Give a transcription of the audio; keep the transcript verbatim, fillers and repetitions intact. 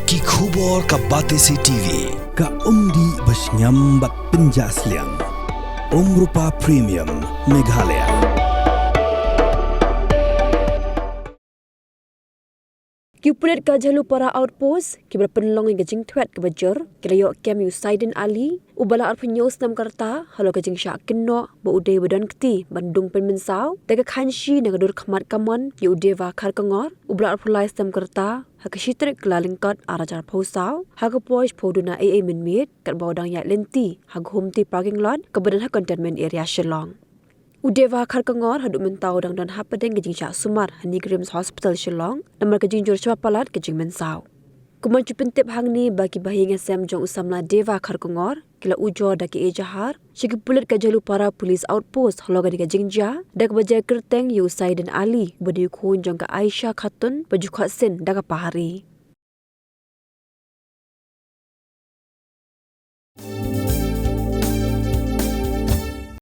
Ki khubor ka Batesi TV. Ka umdih ba shngiam bad pynjah sliang. Umrupa Premium Meghalaya. Ki pulit ka Jhalupara Outpost, kiba la pynlong ïa ka jingthwet kaba jur, ki la ïoh kem ïa u Saidin Ali, uba la arphew hynñiew snem ka rta, halor ka jingshah kynnoh ba u dei ba don kti ban dung pynmynsaw da ka khanshi na ka dur khmat kamon ïa u Deva Kharkongor, uba la arphew lai snem ka rta, ha ka shi tarik Kyllalyngkot ar hajar arphew saw, ha ka por shiphew duna eiei mynmiet, katba u dang ïaid lynti ha Gumti parking lot kaba don ha Cantonment Area Shillong. U Deva Kharkongor haduh mynta u dang don hapdeng ka jingshah sumar ha NEIGRIHMS Hospital Shillong namar ka jingjur shwa palat ka jingmynsaw. Kumno, shu pyntip hangne ba ki bahaïing hasem jong u samla Deva Kharkongor ki la ujor da ki ejahar sha ki pulit ka Jhalupara Police Outpost halor kane ka jingjia, da kaba jer kyrteng ïa u Saidin Ali, uba dei u khun jong ka Aisha Khatun, ba ju khot sin da ka Pahari.